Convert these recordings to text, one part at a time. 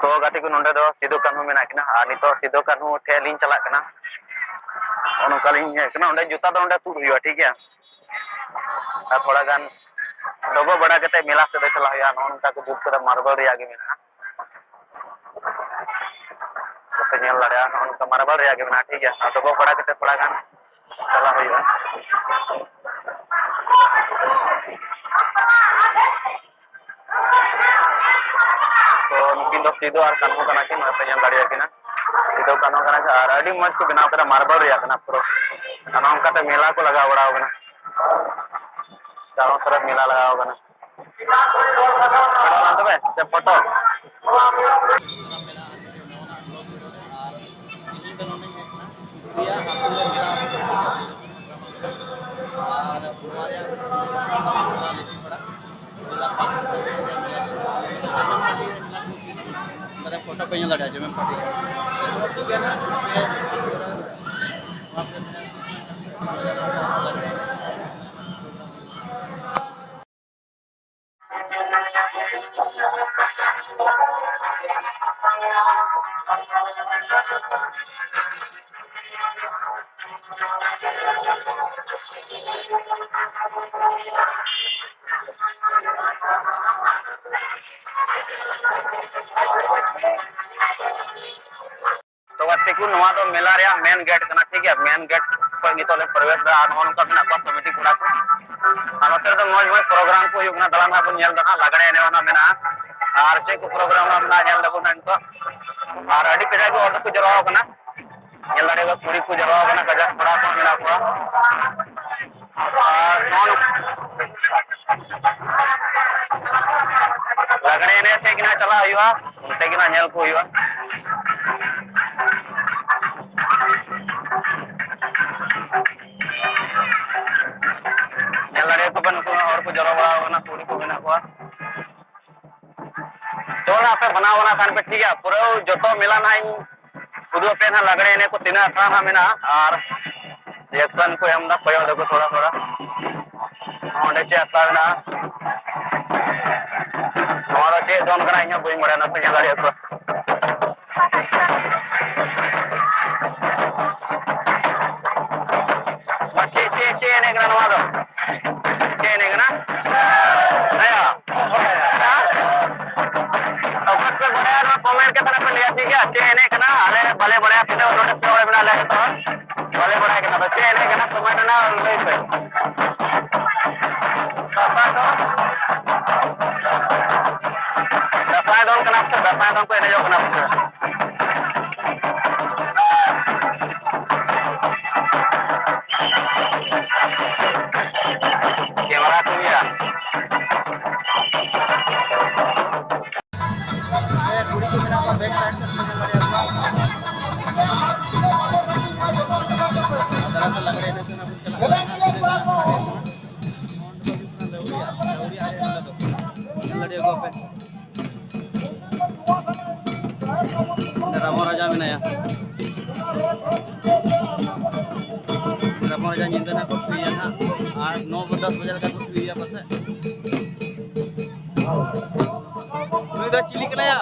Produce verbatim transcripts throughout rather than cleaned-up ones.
ᱛᱚ ᱜᱟᱛᱮ ᱠᱚ, ᱱᱚᱸᱰᱮ ᱫᱚ ᱥᱤᱫᱩ ᱠᱟᱹᱱᱦᱩ ᱢᱮᱱᱟᱜ ᱠᱤᱱᱟ ᱟᱨ ᱱᱤᱛᱚᱜ ᱥᱤᱫᱩ ᱠᱟᱹᱱᱦᱩ ᱴᱷᱮᱡ ᱞᱤᱧ ᱪᱟᱞᱟᱜ ᱠᱟᱱᱟ᱾ ᱱᱚᱜᱼᱚ ᱱᱚᱝᱠᱟ ᱞᱤᱧ ᱦᱮᱡ ᱠᱟᱱᱟ᱾ ᱚᱸᱰᱮ ᱡᱩᱛᱟ ᱫᱚ ᱚᱸᱰᱮ ᱛᱩᱫ ᱦᱩᱭᱩᱜᱼᱟ, ᱴᱷᱤᱠ ᱜᱮᱭᱟ᱾ ᱟᱨ ᱛᱷᱚᱲᱟ ᱜᱟᱱ ᱰᱚᱵᱚᱜ ᱵᱟᱲᱟ ᱠᱟᱛᱮ ᱢᱮᱞᱟ ᱥᱮᱫ ᱫᱚ ᱪᱟᱞᱟᱜ ᱦᱩᱭᱩᱜᱼᱟ᱾ ᱱᱚᱜᱼᱚ ᱱᱚᱝᱠᱟ ᱠᱚ ᱡᱩᱛ ᱠᱟᱫᱟ, ᱢᱟᱨᱵᱮᱞ ᱨᱮᱭᱟᱜ ᱜᱮ ᱢᱮᱱᱟᱜᱼᱟ᱾ ᱵᱟᱯᱮ ᱧᱮᱞ ᱫᱟᱲᱮᱭᱟᱜᱼᱟ, ᱱᱚᱜᱼᱚ ᱱᱚᱝᱠᱟ ᱢᱟᱨᱵᱮᱞ ᱨᱮᱭᱟᱜ ᱜᱮ ᱢᱮᱱᱟᱜᱼᱟ, ᱴᱷᱤᱠ ᱜᱮᱭᱟ᱾ ᱟᱨ ᱰᱚᱵᱚᱜ ᱵᱟᱲᱟ ᱠᱟᱛᱮ ᱛᱷᱚᱲᱟ ᱜᱟᱱ ᱪᱟᱞᱟᱜ ᱦᱩᱭᱩᱜᱼᱟ᱾ ᱛᱚ ᱱᱩᱠᱤᱱ ᱫᱚ ᱥᱤᱫᱩ ᱟᱨ ᱠᱟᱹᱱᱦᱩ ᱠᱟᱱᱟ ᱠᱤᱱ, ᱱᱚᱜᱼᱚᱭ ᱯᱮ ᱧᱮᱞ ᱫᱟᱲᱮᱭᱟᱠᱤᱱᱟ᱾ ᱥᱤᱫᱩ ᱠᱟᱹᱱᱦᱩ ᱠᱟᱱᱟ ᱠᱤᱱ ᱟᱨ ᱟᱹᱰᱤ ᱢᱚᱡᱽ ᱠᱚ ᱵᱮᱱᱟᱣ ᱠᱟᱫᱟ, ᱢᱟᱨᱵᱮᱞ ᱨᱮᱭᱟᱜ ᱠᱟᱱᱟ ᱯᱩᱨᱟᱹ᱾ ᱟᱨ ᱱᱚᱝᱠᱟᱛᱮ ᱢᱮᱞᱟ ᱠᱚ ᱞᱟᱜᱟᱣ ᱵᱟᱲᱟᱣ ᱠᱟᱱᱟ, ᱪᱟᱨᱚ ᱛᱚᱨᱚᱯ ᱢᱮᱞᱟ ᱞᱟᱜᱟᱣ ᱠᱟᱱᱟ᱾ ᱛᱚᱵᱮ ᱥᱮ ᱯᱷᱳᱴᱳ᱾ ᱟᱨ ᱱᱚᱣᱟ ᱨᱮᱭᱟᱜ ᱞᱤᱯᱤ ᱯᱟᱲᱟ᱾ ᱚᱸᱰᱮ ᱯᱷᱳᱴᱳ ᱯᱮ ᱧᱮᱞ ᱫᱟᱲᱮᱭᱟᱜᱼᱟ, ᱡᱮᱢᱚᱱ ᱯᱟᱨᱴᱤ ᱨᱮ᱾ ᱴᱷᱤᱠ ᱜᱮᱭᱟ ᱱᱟᱦᱟᱜ᱾ ᱱᱚᱣᱟ ᱠᱚᱨᱮ ᱢᱮᱱᱟᱜᱼᱟ᱾ ᱛᱚ ᱜᱟᱛᱮ ᱠᱚ, ᱱᱚᱣᱟ ᱫᱚ ᱢᱮᱞᱟ ᱨᱮᱭᱟᱜ ᱢᱮᱱ ᱜᱮᱴ ᱠᱟᱱᱟ, ᱴᱷᱤᱠ ᱜᱮᱭᱟ᱾ ᱢᱮᱱ ᱜᱮᱴ ᱠᱷᱚᱱ ᱱᱤᱛᱚᱜ ᱞᱮ ᱯᱨᱚᱵᱮᱥ ᱮᱫᱟ᱾ ᱟᱨ ᱱᱚᱜᱼᱚ ᱱᱚᱝᱠᱟ ᱢᱮᱱᱟᱜ ᱠᱚᱣᱟ ᱠᱚᱢᱤᱴᱤ ᱠᱚᱲᱟ ᱠᱚ᱾ ᱟᱨ ᱱᱚᱛᱮ ᱨᱮᱫᱚ ᱢᱚᱡᱽ ᱢᱚᱡᱽ ᱯᱨᱳᱜᱨᱟᱢ ᱠᱚ ᱦᱩᱭᱩᱜ ᱠᱟᱱᱟ᱾ ᱫᱟᱬᱟᱱ ᱦᱟᱸᱜ ᱵᱚᱱ ᱧᱮᱞ ᱮᱫᱟ ᱦᱟᱸᱜ, ᱞᱟᱜᱽᱲᱮ ᱮᱱᱮᱡ ᱦᱚᱸ ᱢᱮᱱᱟᱜᱼᱟ᱾ ᱟᱨ ᱪᱮᱫ ᱠᱚ ᱯᱨᱳᱜᱨᱟᱢ ᱦᱟᱸᱜ ᱢᱮᱱᱟᱜᱼᱟ, ᱧᱮᱞ ᱫᱟᱵᱚᱱ ᱦᱟᱸᱜ ᱱᱤᱛᱚᱜ᱾ ᱟᱨ ᱟᱹᱰᱤ ᱠᱟᱡᱟᱠ ᱜᱮ ᱦᱚᱲ ᱫᱚᱠᱚ ᱡᱟᱨᱣᱟ ᱟᱠᱟᱱᱟ᱾ ᱧᱮᱞ ᱫᱟᱲᱮᱭᱟᱜᱼᱟ, ᱠᱩᱲᱤ ᱠᱚ ᱡᱟᱨᱣᱟ ᱟᱠᱟᱱᱟ, ᱠᱟᱡᱟᱠ ᱠᱚᱲᱟ ᱠᱚ ᱢᱮᱱᱟᱜ ᱠᱚᱣᱟ᱾ ᱟᱨ ᱱᱚᱜᱼᱚ ᱱᱚᱝᱠᱟ ᱞᱟᱜᱽᱲᱮ ᱮᱱᱮᱡ ᱥᱮᱫ ᱜᱮ ᱱᱟᱦᱟᱜ ᱪᱟᱞᱟᱜ ᱦᱩᱭᱩᱜᱼᱟ, ᱚᱱᱛᱮ ᱜᱮ ᱱᱟᱦᱟᱜ ᱧᱮᱞ ᱠᱚ ᱦᱩᱭᱩᱜᱼᱟ᱾ ᱧᱮᱞ ᱫᱟᱲᱮᱭᱟᱠᱚ ᱯᱮ, ᱱᱩᱠᱩ ᱦᱚᱲ ᱠᱚ ᱡᱟᱨᱣᱟ ᱵᱟᱲᱟ ᱟᱠᱟᱱᱟ, ᱠᱩᱲᱤ ᱠᱚ ᱢᱮᱱᱟᱜ ᱠᱚᱣᱟ᱾ ᱛᱚ ᱱᱟᱦᱟᱜ ᱯᱮ ᱵᱮᱱᱟᱣ ᱵᱟᱲᱟ ᱠᱷᱟᱱ ᱯᱮ ᱴᱷᱤᱠ ᱜᱮᱭᱟ, ᱯᱩᱨᱟᱹ ᱡᱚᱛᱚ ᱢᱮᱞᱟ ᱱᱟᱦᱟᱜ ᱤᱧ ᱩᱫᱩᱜ ᱟᱯᱮᱭᱟ ᱱᱟᱦᱟᱜ, ᱞᱟᱜᱽᱲᱮ ᱮᱱᱮᱡ ᱠᱚ ᱛᱤᱱᱟᱹᱜ ᱟᱠᱷᱲᱟ ᱱᱟᱦᱟᱜ ᱢᱮᱱᱟᱜᱼᱟ᱾ ᱟᱨ ᱨᱤᱭᱮᱠᱥᱚᱱ ᱠᱚ ᱮᱢ ᱮᱫᱟ, ᱠᱚᱭᱚᱜ ᱫᱟᱠᱚ ᱛᱷᱚᱲᱟ ᱛᱷᱚᱲᱟ᱾ ᱚᱸᱰᱮ ᱪᱮᱫ ᱟᱠᱷᱲᱟ ᱢᱮᱱᱟᱜᱼᱟ? ᱟᱫᱚ ᱪᱮᱫ ᱫᱚᱱ ᱠᱟᱱᱟ ᱤᱧ ᱦᱚᱸ ᱵᱟᱹᱧ ᱵᱟᱲᱟᱭᱟ, ᱱᱚᱛᱮ ᱧᱮᱞ ᱫᱟᱲᱮᱭᱟᱜ ᱠᱚᱣᱟ᱾ ᱱᱚᱣᱟ ᱪᱮᱫ, ᱪᱮᱫ, ᱪᱮᱫ ᱮᱱᱮᱡ ᱠᱟᱱᱟ ᱱᱚᱣᱟ ᱫᱚ? ᱪᱮᱫ ᱮᱱᱮᱡ ᱠᱟᱱᱟ? ᱦᱮᱸ᱾ ᱦᱮᱸ? ᱚᱠᱚᱭ ᱯᱮ ᱵᱟᱲᱟᱭᱟ ᱱᱚᱣᱟ comment ᱠᱟᱛᱮ ᱯᱮ ᱞᱟᱹᱭᱟ, ᱴᱷᱤᱠ ᱜᱮᱭᱟ? ᱪᱮᱫ ᱮᱱᱮᱡ ᱠᱟᱱᱟ? ᱟᱞᱮ ᱵᱟᱞᱮ ᱵᱟᱲᱟᱭᱟ, ᱛᱤᱱᱟᱹᱜ ᱱᱚᱰᱮ ᱯᱮ ᱦᱚᱲ ᱢᱮᱱᱟᱜ ᱞᱮᱭᱟ ᱡᱚᱛᱚ ᱦᱚᱲ ᱵᱟᱞᱮ ᱵᱟᱲᱟᱭ ᱠᱟᱱᱟ᱾ ᱟᱫᱚ ᱪᱮᱫ ᱮᱱᱮᱡ ᱠᱟᱱᱟ comment ᱨᱮ ᱞᱟᱹᱭ ᱯᱮ᱾ ᱫᱟᱸᱥᱟᱭ ᱫᱚ, ᱫᱟᱸᱥᱟᱭ ᱫᱚᱱ ᱠᱟᱱᱟ ᱯᱮ, ᱫᱟᱸᱥᱟᱭ ᱫᱚᱱ ᱠᱚ ᱮᱱᱮᱡᱚᱜ ᱠᱟᱱᱟ ᱯᱮ᱾ ᱠᱮᱢᱮᱨᱟ ᱠᱚ ᱜᱮᱭᱟ᱾ ᱠᱩᱲᱤ ᱠᱚ ᱢᱮᱱᱟᱜ ᱠᱚᱣᱟ, back side ᱥᱮᱫ ᱯᱮ ᱧᱮᱞ ᱫᱟᱲᱮᱭᱟᱠᱚᱣᱟ᱾ ᱟᱨ ᱫᱟᱨᱟᱭ ᱛᱮ ᱞᱟᱜᱽᱲᱮ ᱮᱱᱮᱡ ᱥᱮᱫ ᱵᱚᱱ ᱪᱟᱞᱟᱜ ᱠᱟᱱᱟ᱾ ᱱᱚᱰᱮ ᱫᱚ ᱦᱩᱭᱩᱜ ᱠᱟᱱᱟ ᱞᱟᱹᱣᱲᱤᱭᱟ, ᱞᱟᱹᱣᱲᱤᱭᱟ ᱟᱨ ᱱᱚᱰᱮ ᱫᱚ ᱧᱮᱞ ᱫᱟᱲᱮᱭᱟᱠᱚᱣᱟ ᱯᱮ᱾ ᱨᱟᱵᱚᱱ ᱨᱟᱡᱟ ᱢᱮᱱᱟᱭᱟ᱾ ᱨᱟᱵᱚᱱ ᱨᱟᱡᱟ ᱧᱤᱫᱟᱹ ᱱᱟᱜ ᱠᱚ ᱴᱷᱩᱭᱟ ᱱᱟᱜ, ᱟᱨ ᱱᱚ ᱫᱚᱥ ᱵᱟᱡᱮ ᱞᱮᱠᱟ ᱠᱚ ᱴᱷᱩᱭᱟ ᱯᱟᱥᱮ᱾ ᱱᱩᱭ ᱫᱚ ᱪᱤᱞᱤ ᱠᱟᱱᱟᱭᱟ?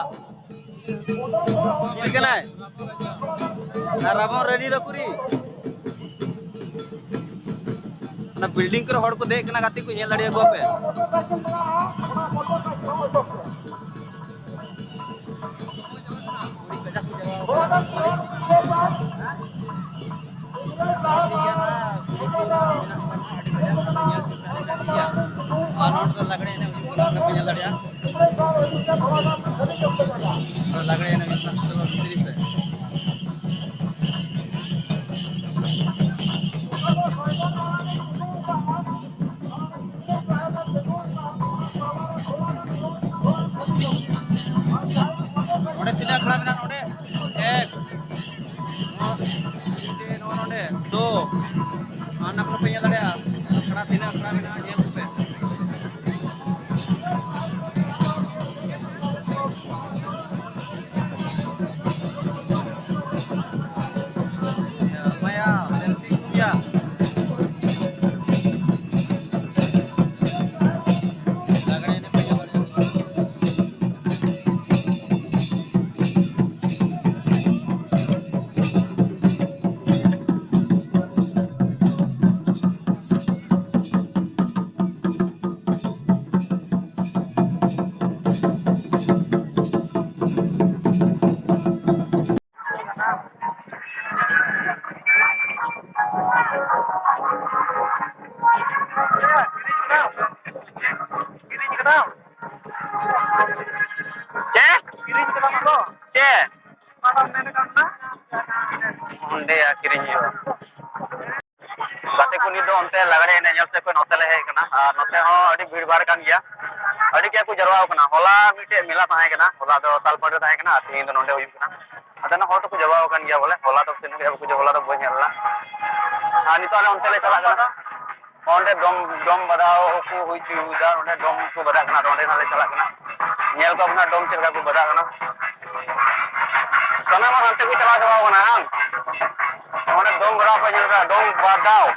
ᱪᱤᱞᱤ ᱠᱟᱱᱟᱭ? ᱟᱨ ᱨᱟᱵᱚᱱ ᱨᱟᱱᱤ ᱫᱚ ᱠᱩᱨᱤ? ᱚᱱᱟ building ᱠᱚᱨᱮ ᱦᱚᱲ ᱠᱚ ᱫᱮᱡ ᱠᱟᱱᱟ, ᱜᱟᱛᱮ ᱠᱚ ᱧᱮᱞ ᱫᱟᱲᱮᱭᱟᱠᱚᱣᱟ ᱯᱮ᱾ ᱟᱹᱰᱤ ᱠᱟᱡᱟᱠ ᱠᱚ ᱡᱟᱣᱨᱟ ᱟᱠᱟᱱᱟ᱾ ᱴᱷᱤᱠ ᱜᱮᱭᱟ, ᱱᱟᱦᱟᱜ ᱠᱩᱲᱤ ᱠᱚ ᱢᱮᱱᱟᱜ ᱠᱚᱣᱟ ᱱᱟᱦᱟᱜ, ᱟᱹᱰᱤ ᱠᱟᱡᱟᱠ, ᱟᱫᱚ ᱧᱮᱞ ᱦᱚᱪᱚ ᱯᱮ ᱟᱹᱰᱤ ᱠᱟᱡᱟᱠ ᱜᱮᱭᱟ᱾ ᱟᱨ ᱱᱚᱰᱮ ᱫᱚ ᱞᱟᱜᱽᱲᱮ ᱮᱱᱮᱡ ᱦᱩᱭᱩᱜ ᱠᱟᱱᱟ, ᱚᱱᱟ ᱯᱮ ᱧᱮᱞ ᱫᱟᱲᱮᱭᱟᱜᱼᱟ᱾ ᱞᱟᱜᱽᱲᱮ ᱮᱱᱮᱡ ᱦᱩᱭᱩᱜ ᱠᱟᱱᱟ, ᱪᱚᱞᱚ ᱵᱷᱤᱛᱨᱤ ᱥᱮᱫ᱾ ᱱᱚᱰᱮ ᱛᱤᱱᱟᱹᱜ ᱟᱠᱷᱲᱟ ᱢᱮᱱᱟᱜᱼᱟ ᱱᱚᱰᱮ? ᱮᱠ, ᱱᱚᱣᱟ ᱱᱚᱰᱮ ᱫᱩ, ᱟᱨ ᱚᱱᱟ ᱠᱚᱯᱮ ᱧᱮᱞ ᱫᱟᱲᱮᱭᱟᱜᱼᱟ, ᱟᱠᱷᱲᱟ ᱛᱤᱱᱟᱹᱜ ᱟᱠᱷᱲᱟ ᱢᱮᱱᱟᱜᱼᱟ ᱧᱮᱞ ᱠᱚᱯᱮ᱾ ᱢᱟᱭᱟ, ᱥᱮᱞᱯᱷᱤ ᱠᱚ ᱜᱮᱭᱟ᱾ ᱞᱟᱜᱽᱲᱮ ᱮᱱᱮᱡ ᱯᱮ ᱧᱮᱞ ᱫᱟᱲᱮᱭᱟᱜᱼᱟ᱾ ᱦᱮᱸ᱾ ᱚᱸᱰᱮ ᱠᱤᱨᱤᱧ ᱦᱩᱭᱩᱜᱼᱟ᱾ ᱜᱟᱛᱮ ᱠᱚ ᱱᱤᱛ ᱫᱚ ᱚᱱᱛᱮ ᱞᱟᱜᱽᱲᱮ ᱮᱱᱮᱡ ᱧᱮᱞ ᱥᱮᱫ ᱠᱷᱚᱱ ᱱᱚᱛᱮ ᱞᱮ ᱦᱮᱡ ᱟᱠᱟᱱᱟ᱾ ᱟᱨ ᱱᱚᱛᱮ ᱦᱚᱸ ᱟᱹᱰᱤ ᱵᱷᱤᱲ ᱵᱷᱟᱲ ᱠᱟᱱ ᱜᱮᱭᱟ, ᱟᱹᱰᱤ ᱜᱮ ᱠᱚ ᱡᱟᱨᱣᱟ ᱟᱠᱟᱱᱟ᱾ ᱦᱚᱞᱟ ᱢᱤᱫᱴᱮᱡ ᱢᱮᱞᱟ ᱛᱟᱦᱮᱸ ᱠᱟᱱᱟ, ᱦᱚᱞᱟ ᱫᱚ ᱛᱟᱞᱯᱟᱲ ᱨᱮ ᱛᱟᱦᱮᱸ ᱠᱟᱱᱟ, ᱟᱨ ᱛᱮᱦᱮᱧ ᱫᱚ ᱱᱚᱰᱮ ᱦᱩᱭᱩᱜ ᱠᱟᱱᱟ᱾ ᱟᱫᱚ ᱱᱟ ᱦᱚᱲ ᱫᱚᱠᱚ ᱡᱟᱨᱣᱟ ᱟᱠᱟᱱ ᱜᱮᱭᱟ ᱵᱚᱞᱮ, ᱦᱚᱞᱟ ᱫᱚ ᱛᱤᱱᱟᱹᱜ ᱜᱟᱱ ᱠᱚ ᱦᱚᱞᱟ ᱫᱚ ᱵᱟᱹᱧ ᱧᱮᱞ ᱞᱮᱱᱟ᱾ ᱟᱨ ᱱᱤᱛᱚᱜ ᱟᱞᱮ ᱚᱱᱛᱮ ᱞᱮ ᱪᱟᱞᱟᱜ ᱠᱟᱱᱟ᱾ ᱚᱸᱰᱮ ᱰᱚᱢ, ᱰᱚᱢ ᱵᱟᱫᱷᱟᱣ ᱠᱚ ᱦᱩᱭ ᱦᱚᱪᱚᱭᱮᱫᱟ, ᱚᱸᱰᱮ ᱰᱚᱢ ᱠᱚ ᱵᱟᱫᱷᱟᱜ ᱠᱟᱱᱟ, ᱟᱫᱚ ᱚᱸᱰᱮ ᱱᱟᱜ ᱞᱮ ᱪᱟᱞᱟᱜ ᱠᱟᱱᱟ᱾ ᱧᱮᱞ ᱠᱚᱣᱟ ᱵᱚᱱ ᱦᱟᱸᱜ ᱰᱚᱢ ᱪᱮᱫ ᱞᱮᱠᱟ ᱠᱚ ᱵᱟᱫᱷᱟᱜ ᱠᱟᱱᱟ᱾ ᱥᱟᱱᱟᱢ ᱦᱚᱲ ᱦᱟᱱᱛᱮ ᱠᱚ ᱪᱟᱞᱟᱣ ᱪᱟᱵᱟᱣ ᱠᱟᱱᱟ, ᱦᱟᱝ? ᱚᱸᱰᱮ ᱰᱚᱢ ᱵᱟᱫᱷᱟᱣ ᱠᱚ ᱧᱮᱞ ᱠᱟᱜ, ᱰᱚᱢ ᱵᱟᱫᱷᱟᱣ᱾